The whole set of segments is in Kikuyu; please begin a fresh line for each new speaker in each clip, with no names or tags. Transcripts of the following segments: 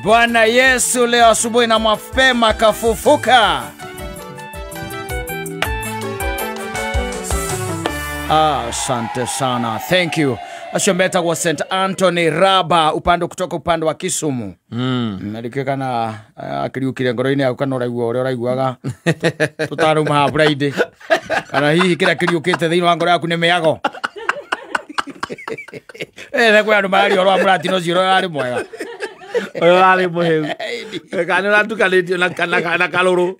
Bwana Yesu leo asubuhi na mapema kafufuka. Asante sana. Thank you. Acio metagwo St Anthony Raba upande kutoka upande wa Kisumu. Narikio kana akiriukire ngoro-inĩ yaku kana ũraigua ũrĩa ũraiguaga tũtarauma haha Friday. Kana hihi kĩrĩa kĩriũkĩte thĩinĩ wa ngoro yaku nĩ mĩago. Na kwĩ andũ mararia ũhoro wa mũratino ũcio ũrĩa ũrarĩ mwega.
Ũyũ ũrarĩ mũhĩu. Kana nĩ ũratukanĩtio na karũrũ.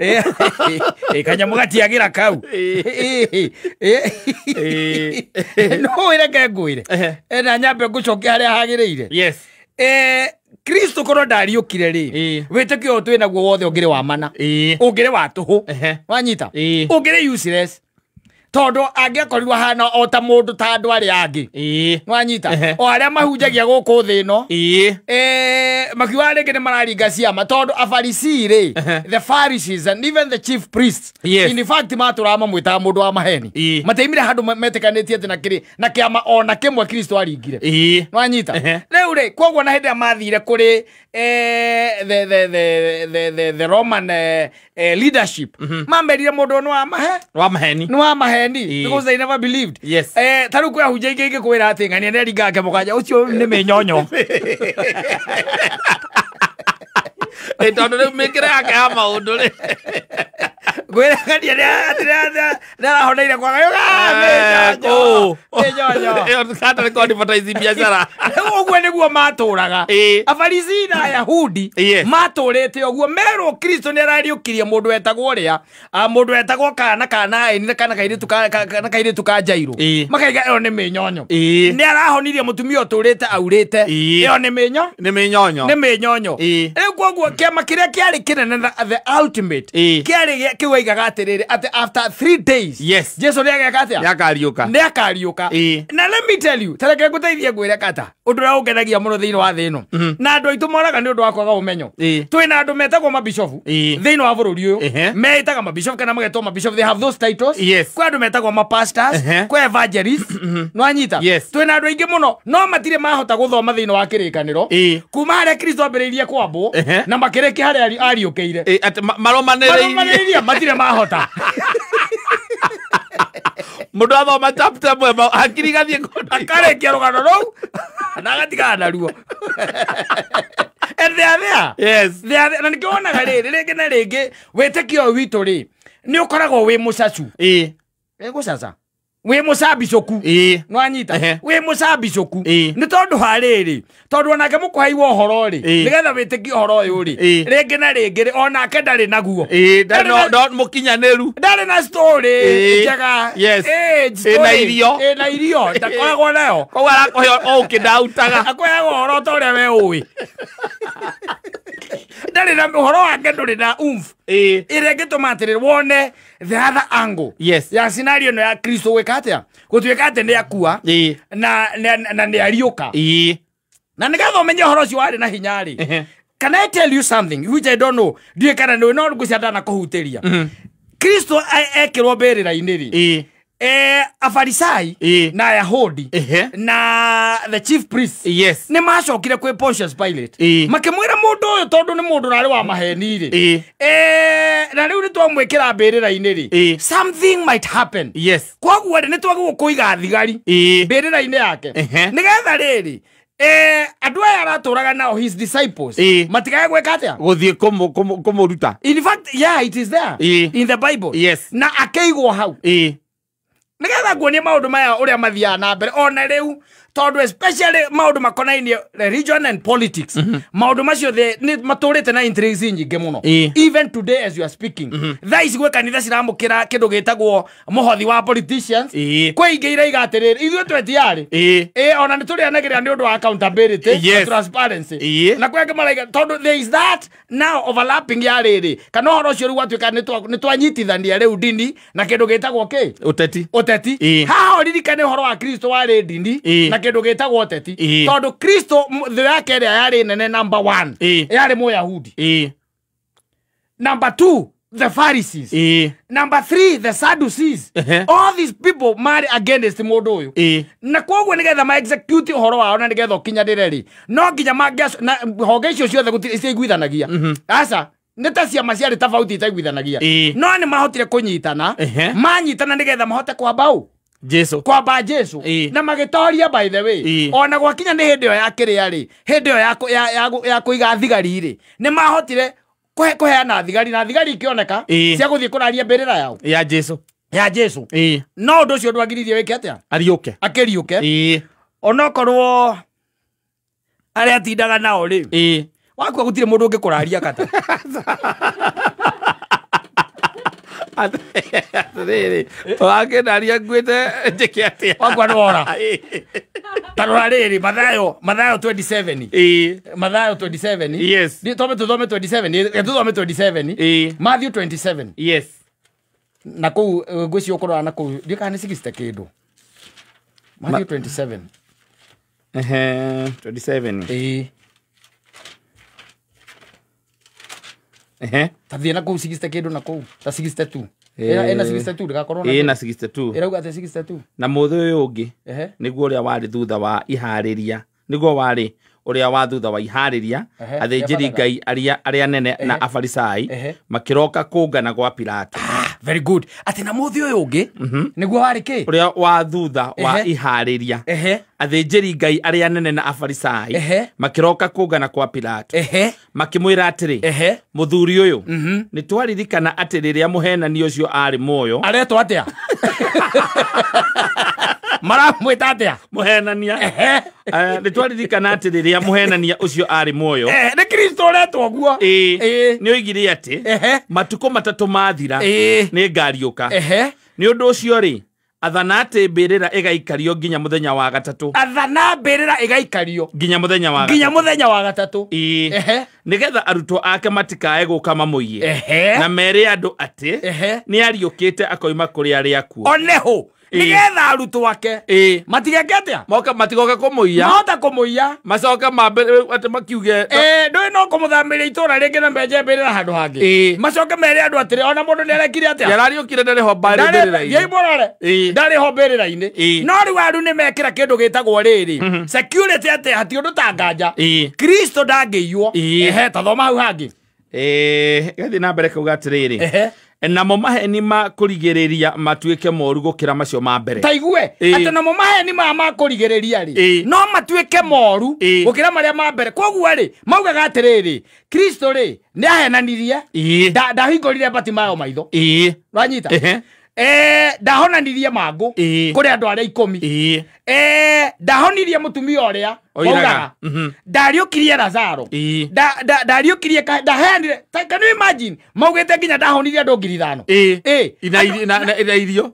Kanyamũ gatiagĩra kau. No wĩreke ngwĩre. Na nyambe ngũcokia harĩa hagĩrĩire.
Yes.
Kristo korwo ndariũkire rĩ, wĩtĩkio ũyũ twĩnaguo wothe ũngĩrĩ wa mana. Ũngĩrĩ wa tũhũ. Wanyita? Ũngĩrĩ useless. Tondũ angĩakorirwo ahana o ta mũndũ ta andũ arĩa angĩ. Nwanyita? O arĩa mahunjagia gũkũ thĩ ĩno. Makiuga rĩngĩ nĩ mararinga ciama tondũ Afarisii rĩ, the Pharisees and even the chief priests, in fact matũraga mamwĩtaga mũndũ wa maheni. Matiaimire handũ metĩkanĩtie atĩ na kĩrĩ na kĩama ona kĩmwe Kristo aringire. Nwanyita? Rĩu rĩ, koguo na hĩndĩ ĩrĩa mathire kũrĩ the Roman leadership, mamerire mũndũ ũyũ nĩ wa mahe
Wa maheni.
Nĩ wa maheni. Because they never believed. Ta rĩu kwĩ ahunjia aingĩ ingĩkwĩra atĩ ng'ania nĩ aringaga kĩmũkanja ũcio nĩ mĩnyonyo.
Tondũ rĩu mĩkĩre yake ya maũndũ rĩ.
Ngwĩra ng'ania nĩ arahoneire kwaga mĩnyonyo. Mĩnyonyo.
Ĩyo kata nĩ kũ-advertise biacara.
Ũguo nĩguo matũraga. Afarisi na Ayahudi matũrĩte ũguo merwo Kristo nĩ arariũkirie mũndũ wetagwo ũrĩa, mũndũ wetagwo kana kana na kana kairĩtu kana kairĩtu ka Jairũ. Makaiga ĩyo nĩ mĩnyonyo. Nĩ arahonirie mũtumia ũtũrĩte aurĩte. Ĩyo nĩ mĩnyo?
Nĩ mĩnyonyo.
Nĩ mĩnyonyo. Rĩu koguo kĩama kĩrĩa kĩarĩ kĩnene na the ultimate kĩarĩ kĩu oigaga atĩrĩrĩ atĩ after 3 days Jesu nĩ ageka atĩa?
Nĩ akariũka.
Nĩ akariũka. Na let me tell you, ta reke ngũteithie ngwĩre kata ũndũ ũrĩa ũngenagia mũno thĩinĩ wa thĩ ĩno. Na andũ aitũ moraga nĩ ũndũ wa kwaga ũmenyo. Twĩna andũ metagwo mabishofu thĩinĩ wa bũrũri ũyũ. Meĩtaga mabishofu kana magetwo mabishofu, they have those titles. Kwĩ andũ metagwo mapastors, kwĩ evangelists. Nwanyita? Twĩna andũ aingĩ mũno no matirĩ mahota gũthoma thĩinĩ wa kĩrĩkanĩro kuma harĩa Kristo ambĩrĩirie kwambwo na makĩrĩkia harĩa ariũkĩire.
Atĩ maromanĩrĩirie.
Maromanĩrĩirie matirĩ mahota.
Mũndũ athoma chapter ĩmwe hakiri igathiĩ kũndũ.
Akarĩkia rũgano rũu na agatigana naruo. And they are there. They are there. Na nĩkĩo wonaga rĩrĩ rĩngĩ na rĩngĩ wĩtĩkio ũyũ witũ rĩ nĩ ũkoragwo wĩ mũcacu. Wĩ gũcaca. Wĩ mũcambicũku. Nwanyita? Wĩ mũcambicũku. Nĩ tondũ ha rĩrĩ, tondũ onake mũkũhai wa ũhoro rĩ, nĩgetha wĩtĩkie ũhoro ũyũ rĩ, rĩngĩ na rĩngĩ rĩ, onake ndarĩ naguo.
Ndarĩ no mũkinyanĩru.
Ndarĩ na story njega.
Ĩna
Story.
irio.
Ĩna irio, ndakoragwo nayo.
Koguo arakũhe o ũkĩndautaga.
Akũheaga ũhoro ta ũrĩa we ũĩ. Ndarĩ na ũhoro wake ndũrĩ na oomph. Ĩrĩa ĩngĩtũma atĩrĩrĩ wone the other angle. Ya scenario ĩno ya Kristo gwĩka atĩa? Gũtuĩka atĩ nĩ akua na nĩ ariũka. Na nĩgetha ũmenye ũhoro ũcio warĩ na hinya rĩ. Can I tell you something which I don't know? Ndiũĩ kana nĩ no ngwĩciria ndanakũhutĩria. Kristo ekĩrwo mbĩrĩra-inĩ rĩ. Afarisai na Ayahudi na the chief priests nĩ macokire kwĩ Pontius Pilate. Makĩmwĩra mũndũ ũyũ tondũ nĩ mũndũ ũrarĩ wa maheni rĩ. Na rĩu nĩ twamwĩkĩra mbĩrĩra-inĩ rĩ. Something might happen. Koguo rĩ, nĩ twagĩrĩirwo kũiga thigari mbĩrĩra-inĩ yake. Nĩgetha rĩrĩ, andũ aya aratũraga nao his disciples matikae gwĩka atĩa?
Gũthiĩ kũmũruta.
In fact, yeah, it is there in the Bible. Na akĩigwo hau. Nĩgetha nguonie maũndũ maya ũrĩa mathiaga na mbere ona rĩu tondũ especially maũndũ makonainie religion and politics, maũndũ macio nĩ matũrĩte na intrigues nyingĩ mũno. Even today as you are speaking, thaa ici gwĩ kanitha ciramũkĩra kĩndũ gĩtagwo mũhothi wa politicians. Kwĩ ingĩ iraiga atĩrĩrĩ ithuĩ twetiarĩ. Ona nĩ tũrĩanagĩrĩra nĩ ũndũ wa accountability na transparency. Na kwĩ angĩ maraiga tondũ there is that now overlapping ya rĩrĩ kana ũhoro ũcio rĩu gwatuĩka nĩ twanyitithania rĩu ndini na kĩndũ gĩtagwo kĩ?
Ũteti.
Ũteti. Haha ũririkane ũhoro wa Kristo warĩ ndini na kĩndũ gĩtagwo ũteti. Tondũ Kristo thũ yake ĩrĩa yarĩ nene number 1 yarĩ Mũyahudi. Number 2 the Pharisees. Number 3, the Sadducees. All these people marĩ against mũndũ ũyũ. Na koguo nĩgetha ma execute ũhoro wao na nĩgetha ũkinyanĩre rĩ, no nginya na honge icio ciothe gũtirĩ citaiguithanagia. Aca nĩ ta ciama ciarĩ tofauti itaiguithanagia. No nĩ mahotire kũnyitana, manyitana nĩgetha mahote kwamba ũ
Jesu,
kwamba Jesu. Na magĩtoria by the way. Ona gwakinya nĩ hĩndĩ ĩyo ya kĩrĩa rĩ, hĩndĩ ĩyo ya kũiga thigari rĩ, nĩ mahotire kũheana thigari na thigari ikĩoneka cia gũthiĩ kũraria mbĩrĩra yao
ya Jesu,
ya Jesu. No ũndũ ũcio ndwagiririe wĩke atĩa,
ariũke,
akĩriũke. Onokorwo arĩa atindaga nao rĩ, wakua gũtirĩ mũndũ ũngĩkũraria kata.
Atĩrĩrĩ, wakĩndaria nguĩte njĩke atĩa?
Wakua nĩ wora. Ta rora rĩrĩ, Mathayo 27. Mathayo 27.
Yes.
Tũthome 27. Tũthome 27. Matthew 27.
Yes.
Na kũu ngwĩciria ũkũrora na kũu ndiũĩ kana nĩ 60 kĩndũ. Matthew 27.
27.
Ta thiĩ na kũu 60 kĩndũ na kũu ta 62. Ĩna 62 ndĩgakorwo na.
Ĩna 62.
Ĩrauga atĩ 62.
Na mũthĩ ũyũ ũngĩ nĩguo ũrĩa warĩ thutha wa iharĩria, nĩguo warĩ ũrĩa wa thutha wa iharĩria, athĩnjĩri Ngai arĩa nene na Afarisai makĩroka kũngana gwa Pilato.
Very good. Atĩ na mũthĩ ũyũ ũngĩ nĩguo warĩ kĩ?
Ũrĩa wa thutha wa iharĩria, athĩnjĩri Ngai arĩa nene na Afarisai makĩroka kũngana kwa Pilato, makĩmwĩra atĩrĩ, mũthuri ũyũ, nĩ twaririkana atĩ rĩrĩa mũhenani ũcio arĩ muoyo.
Aretwo atĩa? Maramwĩta atĩa?
Mũhenania. Nĩ twaririkana atĩ rĩrĩa mũhenania ũcio arĩ muoyo,
nĩ Kristo ũretwo guo.
Nĩ oigire atĩ matukũ matatũ mathira nĩ ngariũka. Nĩ ũndũ ũcio rĩ, athana atĩ mbĩrĩra ĩgaikario nginya mũthenya wa gatatũ.
Athana mbĩrĩra ĩgaikario
nginya mũthenya wa
nginya mũthenya wa gatatũ.
Nĩgetha arutwo ake matikae gũka mamũiye, na mere andũ atĩ nĩ ariũkĩte akoima kũrĩ arĩa akuũ.
Oneho nĩgetha arutwo ake matigeke atĩa?
Moka matigoke kũmũiya,
mahota kũmũiya,
macoke mambe atĩ makiuge
ndũĩ no kũmũthamĩria itũra rĩngĩ na menje mbĩrĩra handũ hangĩ, macoke mere andũ atĩrĩ ona mũndũ nĩarekire atĩa?
Yarariũkire ndarĩ ho mbĩrĩra-inĩ.
Mũrore ndarĩ ho mbĩrĩra-inĩ. No rĩu aru nĩ mekĩra kĩndũ gĩtagwo rĩrĩ security, atĩ hati ũndũ ta nganja Kristo ndangĩiywo. Ta thoma hau hangĩ.
Gathiĩ na mbere kauga atĩrĩrĩ, namo maheni ma kũrigĩrĩria matuĩke moru gũkĩra macio ma mbere.
Ta igue atĩ namo maheni ma kũrigĩrĩria rĩ no matuĩke moru gũkĩra marĩa ma mbere. Koguo rĩ maugaga atĩrĩrĩ, Kristo rĩ nĩ ahenanirie, ndahingũrire Bartimayo maitho. Wanyita? Ndahonanirie mangũ kũrĩ andũ arĩa 10. Ndahonirie mũtumia ũrĩa waugaga, ndariũkirie Lazaro, ndariũkirie, ndaheanire. Can you imagine? Maugĩte nginya ndahonirie andũ 5,000.
Ina irio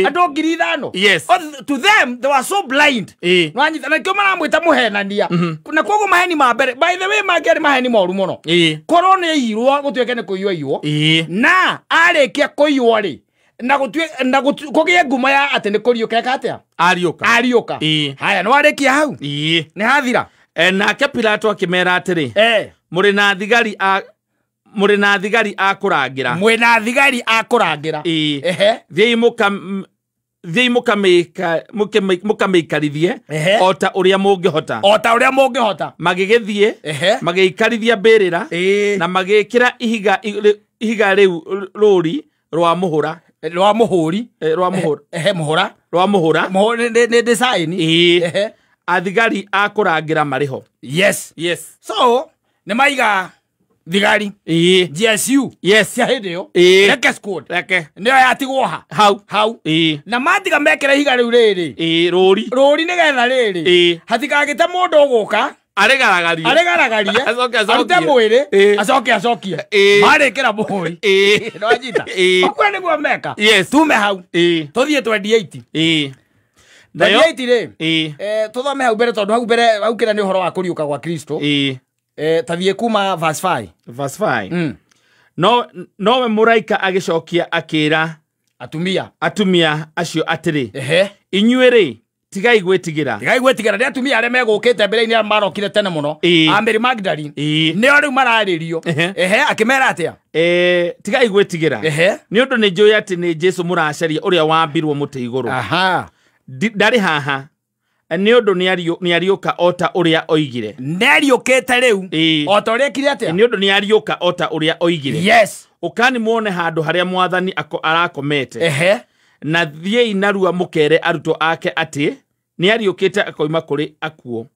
andũ 5,000.
Yes.
To them they were so blind. Nwanyita na kĩo maramwĩta mũhenania. Na koguo maheni ma mbere, by the way, mangĩarĩ maheni moru mũno. Korwo nĩ aiyirwo gũtuĩke nĩ kũiywo aiywo, na arĩkia kũiywo rĩ, na kũgĩe ngumo ya atĩ nĩ kũriũka eka atĩa?
Ariũka.
Ariũka. Haya, nĩ warĩkia hau? Nĩ hathira.
Nake Pilato akĩmera atĩrĩ, mũrĩ na thigari a kũrangĩra.
Mwĩna thigari a kũrangĩra.
Thiĩi mũkamĩikarithie o ta ũrĩa mũngĩhota.
O ta ũrĩa mũngĩhota.
Magĩgĩthiĩ, magĩikarithia mbĩrĩra, na magĩĩkĩra ihiga rĩu rũri rwa mũhũra.
Rwa mũhũri.
Rwa mũhũra.
Mũhũra.
Rwa mũhũra.
Nĩ design.
Athigari a kũrangĩra marĩ ho.
Yes.
Yes.
So nĩ maiga thigari GSU.
Yes.
Cia hĩndĩ ĩyo. Reke squad.
Reke.
Nĩyo yatigwo ha.
Hau.
Hau. Na matiga mekĩra ihiga rĩu rĩrĩ.
Rũri.
Rũri nĩgetha rĩrĩ. Hatikagĩte mũndũ ũgũka
Aregaragarie.
Aregaragarie.
Acoke acokie.
Arute mwĩrĩ. Acoke acokie. Marĩkĩra mũhũri. Nĩwanyita? Ũguo nĩguo meka.
Yes.
Tume hau. Tũthiĩ 28. 28 rĩ. Tũthome hau mbere tondũ hau mbere hau kĩra nĩ ũhoro wa kũriũka gwa Kristo. Tathiĩ kuma verse 5.
Verse 5. No nowe mũraika agĩcokia akĩra
atumia
acio atĩrĩ, inyuĩ rĩ Tigai gwĩtigĩra.
Tigai gwĩtigĩra nĩ atumia arĩa megũkĩte mbere-inĩ arĩa marokire tene mũno. A Mary Magdalene. Nĩo rĩu mararĩrio. Ehe, akĩmera atĩa?
Tigai gwĩtigĩra. Nĩ ũndũ nĩ njũĩ atĩ nĩ Jesu mũracaria ũrĩa wambirwo mũtĩ igũrũ.
Aha.
Ndarĩ haha. Nĩ ũndũ nĩ ariũka o ta ũrĩa oigire.
Nĩ ariũkĩte rĩu. O ta ũrĩa ekire atĩa?
Nĩ ũndũ nĩ ariũka o ta ũrĩa oigire.
Yes.
Ũkani muone handũ harĩa mwathani arakomete.
Ehe.
Na thiĩi narua mũkere arutwo ake atĩ nĩ ariũkĩte akoima kũrĩ akuo.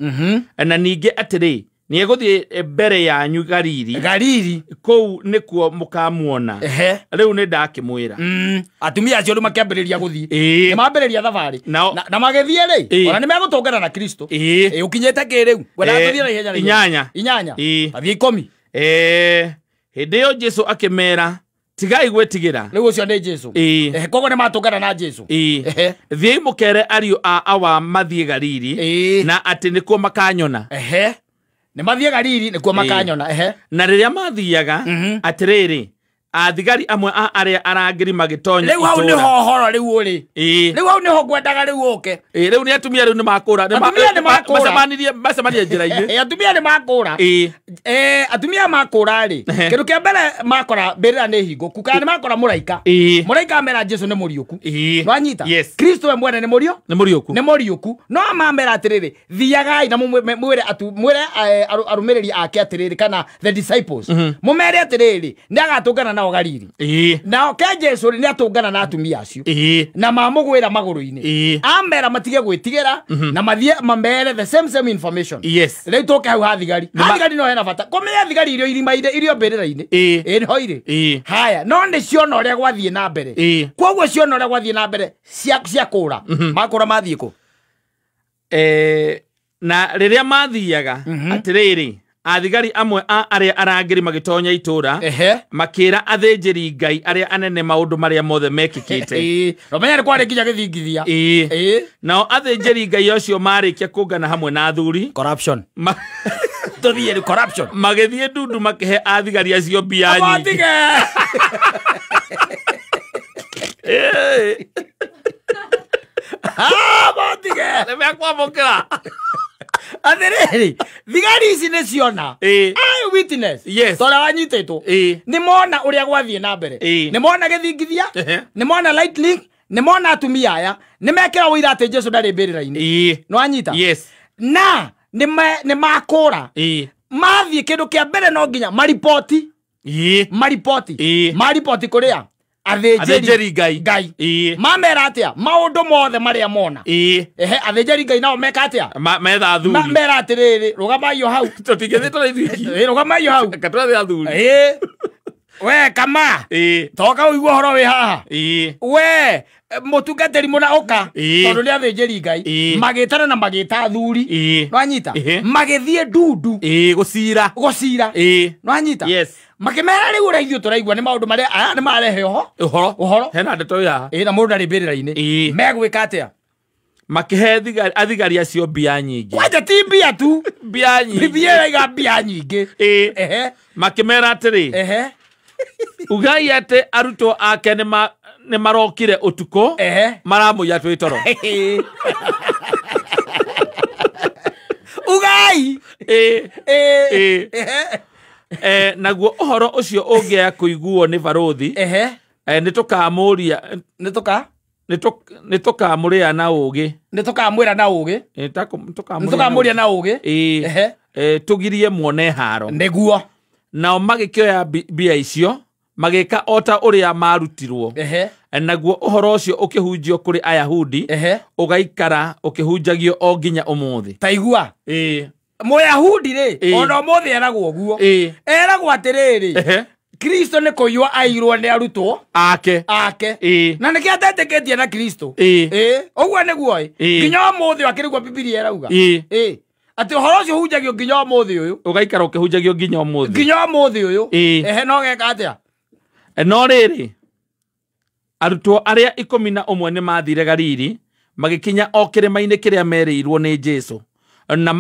Na ningĩ atĩrĩ nĩ egũthiĩ mbere yanyu Galili.
Galili.
Kũu nĩkuo mũkamuona.
Ehe.
Rĩu nĩ ndakĩmwĩra.
Atumia acio rĩu makĩambĩrĩria gũthiĩ. Nĩ mambĩrĩria thabarĩ. Na magĩthiĩ rĩ, ona nĩ megũtũngana na Kristo. Ũkinyĩte kĩ rĩu? Ngwendaga tũthiĩ na ihenya rĩu.
Inyanya.
Athiĩ 10.
Hĩndĩ ĩyo Jesu akĩmera tigai gwĩtigĩra.
Rĩu ũcio nĩ Jesu. Koguo nĩ matũngana na Jesu.
Thiĩi mũkere ariũ a awa mathiĩ Galili na atĩ nĩkuo makanyona.
Ehe. Nĩ mathiĩ Galili nĩkuo makanyona. Ehe.
Na rĩrĩa mathiaga atĩrĩrĩ athigari amwe a arĩa arangĩri magĩtonya
itũũra. Rĩu hau nĩho ũhoro rĩu ũrĩ. Rĩu hau nĩho ngwendaga rĩu ũke.
Rĩu nĩ atumia rĩu nĩ makũra.
Atumia nĩ makũra.
Macemanirie njĩra-inĩ.
Atumia nĩ makũra. Atumia makũra rĩ. Kĩndũ kĩa mbere makora mbĩrĩra nĩ hingũku kana nĩ makora mũraika. Mũraika amera Jesu nĩ mũriũku. Nĩwanyita? Kristo we mwene nĩ mũriũ?
Nĩ mũriũku.
Nĩ mũriũku. No mamera atĩrĩrĩ, thiagai na mwĩre arũmĩrĩri ake atĩrĩrĩ kana the disciples. Mũmere atĩrĩrĩ, nĩ agatũngana nao Galili. Nao ke Jesu nĩ atũngana na atumia acio. Na mamũgwĩra magũrũ-inĩ. Amera matige gwĩtigĩra na mathiĩ mamere the same information.
Yes.
Rĩu tũke hau ha thigari. Ha thigari no hena bata. Kũmenya thigari irio irimaire irio mbĩrĩra-inĩ. Nĩho irĩ. Haya, no nĩ ciona ũrĩa gwathiĩ na mbere. Koguo ciona ũrĩa gwathiĩ na mbere cia kũra. Makũra mathiĩ kũ?
Na rĩrĩa mathiaga atĩrĩrĩ athigari amwe a arĩa arangĩri magĩtonya itũũra makĩra athĩnjĩri Ngai arĩa anene maũndũ marĩa mothe mekĩkĩte.
Romenya nĩ kwarĩ nginya gĩthingithia.
Nao athĩnjĩri Ngai acio marĩkia kũngana hamwe na athuri.
Corruption. Tũthiĩ rĩu corruption.
Magĩthiĩ ndundu makĩhe athigari acio mbia nyingĩ.
Matige.
Nĩ mekwamũkĩra.
Atĩrĩrĩ, thigari ici nĩ ciona. Eye witness.
Yes.
Torĩa wanyitĩtwo. Nĩ mona ũrĩa gwathiĩ na mbere. Nĩ mona gĩthingithia. Nĩ mona lightning. Nĩ mona atumia aya. Nĩ mekĩra ũira atĩ Jesu ndarĩ mbĩrĩra-inĩ. Nĩwanyita?
Yes.
Na nĩ makũra. Mathiĩ kĩndũ kĩa mbere no nginya maripoti. Maripoti. Maripoti kũrĩa? Athĩnjĩri
Ngai.
Mamera atĩa? Maũndũ mothe marĩa mona. Ehe, athĩnjĩri Ngai nao meka atĩa?
Metha athuri.
Mera atĩrĩrĩ, rũgamai o hau.
Tũtingĩthiĩ tũrĩ ithuĩ.
Rũgamai o hau.
Reke tũrathiĩ athuri.
We kama. Toka ũigue ũhoro wĩ haha. We mũtungatĩri mũna ũka. Tondũ nĩ athĩnjĩri Ngai. Magĩtana na magĩta athuri. Nĩwanyita? Magĩthiĩ ndundu.
Gũcira.
Gũcira. Nĩwanyita?
Yes.
Makĩmera rĩu ũrĩa ithuĩ tũraigua nĩ maũndũ marĩa aya nĩ marehe
ũhoro.
Ũhoro.
Hena ndeto ĩ haha.
Na mũndũ ndarĩ mbĩrĩra-inĩ. Megwĩka atĩa?
Makĩhe athigari acio mbia nyingĩ.
Kwanja ti mbia tu.
Mbia nyingĩ.
Biblia ĩraiga mbia nyingĩ.
Makĩmera atĩrĩ. Ugai atĩ arutwo ake nĩ marokire ũtukũ maramũiya twĩ toro.
Ugai.
Naguo ũhoro ũcio ũngĩaya kũiguo nĩ barũthi nĩ tũkamũria nĩ tũkamũrĩa na ũũgĩ.
Nĩ tũkamwĩra na ũũgĩ. Nĩ tũkamũria na ũũgĩ.
Tũgirie muone haro.
Nĩguo.
Nao magĩkĩoya mbia icio magĩka o ta ũrĩa marutirwo. Naguo ũhoro ũcio ũkĩhunjio kũrĩ Ayahudi ũgaikara ũkĩhunjagio o nginya ũmũthĩ.
Ta igua. Mũyahudi rĩ, ona ũmũthĩ eragwo ũguo. Eragwo atĩrĩrĩ, Kristo nĩ kũiywo airwo nĩ arutwo
ake.
Na nĩkĩo atetĩkĩtie na Kristo. Ũguo nĩguo nginya ũmũthĩ akĩrĩguo Bibilia ĩrauga. Atĩ ũhoro ũcio ũhunjagio nginya ũmũthĩ ũyũ.
Ũgaikara ũkĩhunjagio nginya ũmũthĩ.
Nginya ũmũthĩ ũyũ. Ehe, no geka atĩa?
No rĩrĩ, arutwo arĩa 11 nĩ mathire Galili magĩkinya o kĩrĩma-inĩ kĩrĩa merĩirwo nĩ Jesu.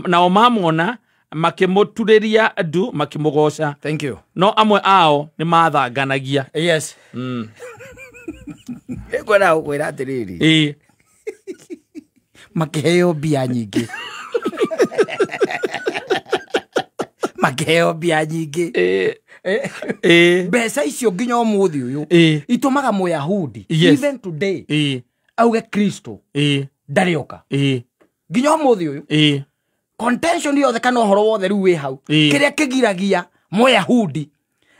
Nao mamuona makĩmũturĩria ndu makĩmũgoca.
Thank you.
No amwe ao nĩ mathanganagia.
Yes. Ngwenda gũkwĩra atĩrĩrĩ. Makĩheo mbia nyingĩ. Makĩheo mbia nyingĩ. Mbeca icio nginya ũmũthĩ ũyũ itũmaga Mũyahudi even today auge Kristo ndarĩoka. Nginya ũmũthĩ ũyũ contention yothe kana ũhoro wothe rĩu wĩ hau kĩrĩa kĩgiragia Mũyahudi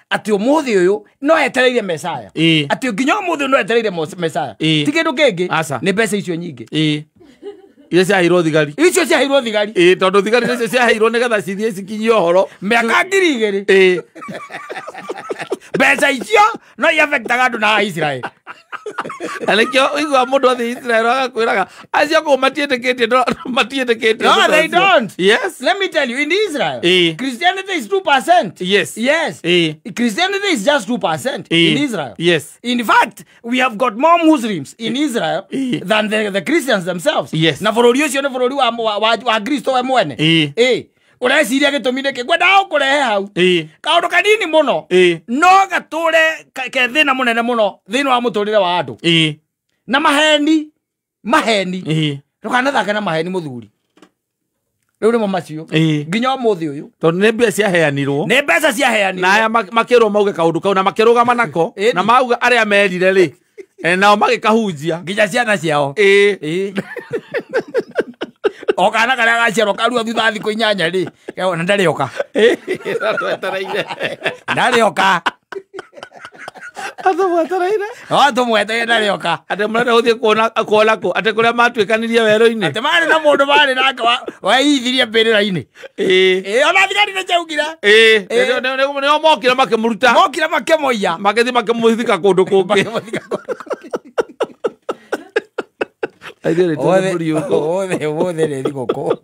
atĩ ũmũthĩ ũyũ no etereire Mesaya, atĩ nginya ũmũthĩ ũyũ no etereire Mesaya, ti kĩndũ kĩngĩ nĩ mbeca icio nyingĩ.
Iria ciaheirwo thigari.
Icio ciaheirwo thigari.
Tondũ thigari nĩcio ciaheirwo nĩgetha cithiĩ cikinyie ũhoro
mĩaka 2000. Mbeca icio no iafectaga andũ na Israel.
Na nĩkĩo ũiguaga mũndũ athiĩ Israel agakwĩraga acio kũu matiĩtĩkĩtie.
No, they don't.
Yes.
Let me tell you, in Israel, Christianity is 2%.
Yes.
Yes. Christianity is just 2% in Israel.
Yes.
In fact, we have got more Muslims in Israel than the Christians themselves.
Yes.
Na bũrũri ũcio nĩ bũrũri wa Kristo we mwene. Ũreciria gĩtũmi nĩkĩ? Ngwendaga gũkũrehe hau kaũndũ kanini mũno no gatũre ke thĩna mũnene mũno thĩinĩ wa mũtũrĩre wa andũ. Na maheni ndũkanathake na maheni mũthuri. Rĩu nĩmo macio nginya ũmũthĩ ũyũ,
tondũ nĩ mbia ciaheanirwo,
nĩ mbeca ciaheanirwo,
na aya makĩrwo mauge kaũndũ kau na makĩrũgama nako na mauga arĩa merire rĩ nao magĩkahunjia
nginya ciana ciao. O kana karĩa gaciarwo karua thutha thikũ 8 rĩ na ndarĩoka. Ndarĩoka.
Atũmwetereire.
No atũmwetereire ndarĩoka.
Atĩ mũrenda gũthiĩ kuona kũ? Atĩ kũrĩa matuĩkanirie werũ-inĩ.
Atĩ marĩ na mũndũ marĩ nake weithirie mbĩrĩra-inĩ. Ona thigari nĩ ciaugire.
Nĩo mokire makĩmũruta.
Mokire makĩmũiya.
Magĩthiĩ makĩmũthika kũndũ kũngĩ.
Othe nĩ thigũkũ.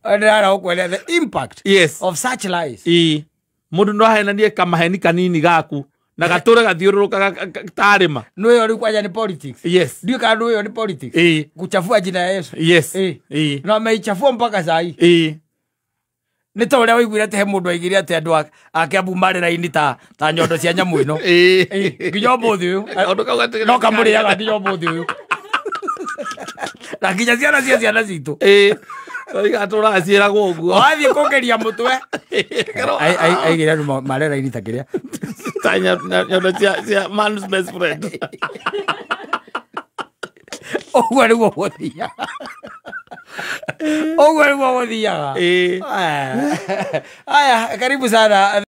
Ndĩrara gũkwĩra the impact of such lies.
Mũndũ no ahenanie kamaheni kanini gaku na gatũre gathiũrũrũkaga tarĩma.
Nĩyo rĩu kwanja nĩ politics.
Yes.
Ndiũĩ kana nĩyo nĩ politics. Kuchafua jina ya Yesu.
Yes.
Na ameichafua mpaka saa hii. Nĩ ta ũrĩa waiguire atĩ he mũndũ aigire atĩ andũ a Kiambu marĩ raini ta nyondo cia nyamũ ĩno. Nginya ũmũthĩ ũyũ. No kamũrĩaga nginya ũmũthĩ ũyũ. Na nginya ciana cia ciana citũ.
Igatũraga ciĩragwo ũguo.
Wathiĩ kũngeria mũtwe. Aigire andũ marĩ raini ta kĩrĩa.
Ta nyondo cia man's best friend.
Ũguo nĩguo gũthiaga. Ũguo nĩguo gũthiaga. Aya, karibu sana.